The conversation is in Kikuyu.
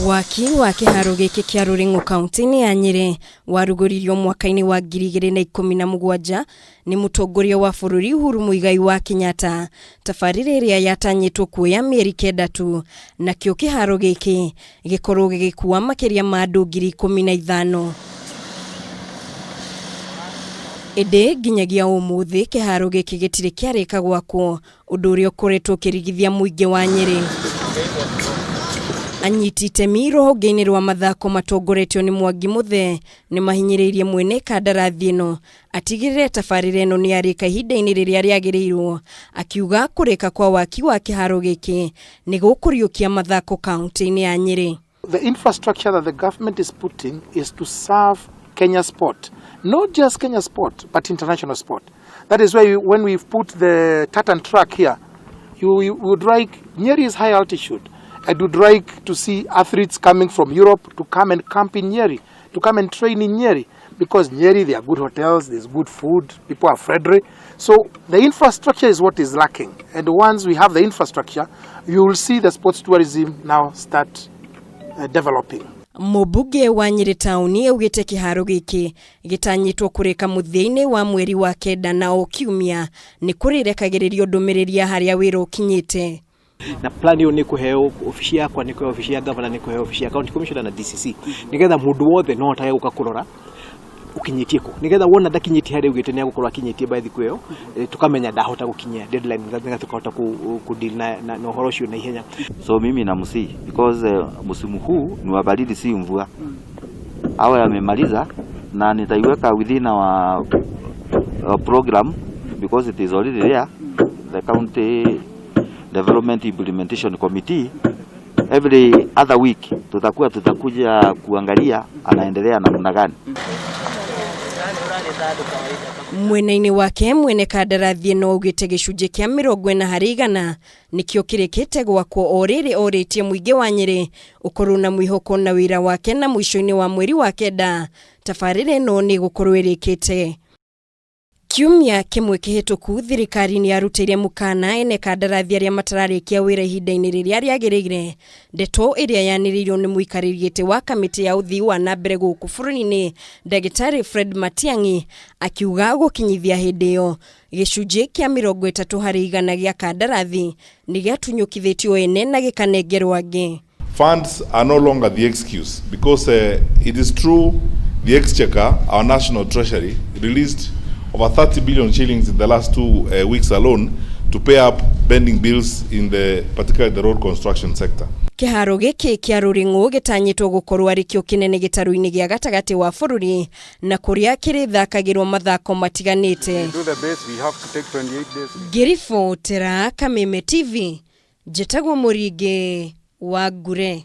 Waki wa kĩharo gĩkĩ kĩa Rũrĩng'ũ kaunti-inĩ ya Nyĩrĩ warugũririo mwaka-inĩ wa 2017 nĩ mũtongoria wa bũrũri Uhuru Muigai wa Kenyatta, tabarĩra ĩrĩa yatanyĩtwo kuoya mĩeri kenda tu, nakĩo kĩharo gĩkĩ gĩkorwo gĩgĩkua makĩria ma andũ 15,000. Ĩndĩ nginyagia ũmũthĩ kĩharo gĩkĩ gĩtirĩ kĩarĩka gwakwo, ũndũ ũrĩa ũkoretwo ũkĩrigithia mũingĩ wa Nyĩrĩ. Anyiti itemi rũhonge-inĩ rwa mathako matongoretio nĩ Mwangi Muthee nĩ mahinyĩrĩirie mwene kandarathi ĩno atigĩrĩre tabarĩra ĩno nĩ yarĩka ihinda-inĩ rĩrĩa rĩagĩrĩirwo, akiuga kũrĩka kwa waki wa kĩharo gĩkĩ nĩ gũkũriũkia mathako kaunti-inĩ ya Nyĩrĩ. The infrastructure that the government is putting is to serve Kenya sport, not just Kenya sport, but international sport. That is why when we've put the tartan track here, you would like, Nyeri is high altitude. I would like to see athletes coming from Europe to come and camp in Nyeri, to come and train in Nyeri, because Nyeri, there are good hotels, there's good food, people are friendly. So the infrastructure is what is lacking. And once we have the infrastructure, you will see the sports tourism now start developing. Mũmbunge wa Nyĩrĩ taũni augĩte kĩharo gĩkĩ gĩtanyĩtwo kũrĩka mũthia-inĩ wa mweri wa kenda na o kiumia nĩ kũrĩrekagĩrĩrio ndũmĩrĩri ya harĩa wĩra ũkinyĩte. Na plan ĩyo nĩ kũheo obici yakwa, nĩ kũheo obici ya governor, nĩ kũheo obici ya county commissioner na DCC, nĩgetha mũndũ wothe no ahotage gũka kũrora ũkinyĩtie kũ, nĩgetha wona ndakinyĩtie harĩa augĩte nĩ agũkorwo akinyĩtie by thikũ ĩyo, tukamenya ndahota gũkinyia deadline, nĩgetha tukahota ku deal na ũhoro ũcio na ihenya. So mimi namsihi because msimu huu ni wa baridi, si mvua. Awe amemaliza na nitaiweka within our program because it is already there, the county development implementation committee. Every other week tutakuwa tutakuja kuangalia anaendelea namna gani. Mwena-inĩ wake mwene kandarathi ĩno augĩte gĩcunjĩ kĩa 40% nĩkĩo kĩrĩkĩte gwakwo, o rĩrĩ orĩtie mũingĩ wa Nyĩrĩ ũkorwo na mwĩhoko na wĩra wake, na mũico-inĩ wa mweri wa kenda tabarĩra ĩno nĩ ĩgũkorwo ĩrĩkĩte. Kiumia kĩmwe kĩhĩtũku thirikari nĩ yarutĩire mũkana ene kandarathi arĩa matararĩkia wĩra ihinda-inĩ rĩrĩa rĩagĩrĩire, ndeto ĩrĩa yanĩrĩirwo nĩ mũikarĩri gĩtĩ wa kamĩtĩ ya ũthii wa na mbere gũkũ bũrũri-inĩ Ndagĩtarĩ Fred Matiang'i, akiuga gũkinyithia hĩndĩ ĩyo gĩcunjĩ kĩa 30% gĩa kandarathi nĩ gĩatunyũkithĩtio ene na gĩkanengerwo angĩ. Funds are no longer the excuse because it is true the exchequer, our national treasury, released over 30 billion shillings in the last 2 weeks alone to pay up pending bills in the particularly the road construction sector. Kĩharo gĩkĩ kĩa Rũrĩng'ũ gĩtanyĩtwo gũkorwo arĩ kĩo kĩnene gĩtarũ-inĩ gĩa gatagatĩ wa bũrũri na kũrĩa kĩrĩthakagĩrwo mathako matiganĩte. Do the base, we have to take 28 days. Ngĩribotera Kameme TV, njĩtagwo Mũringĩ wa Ngure.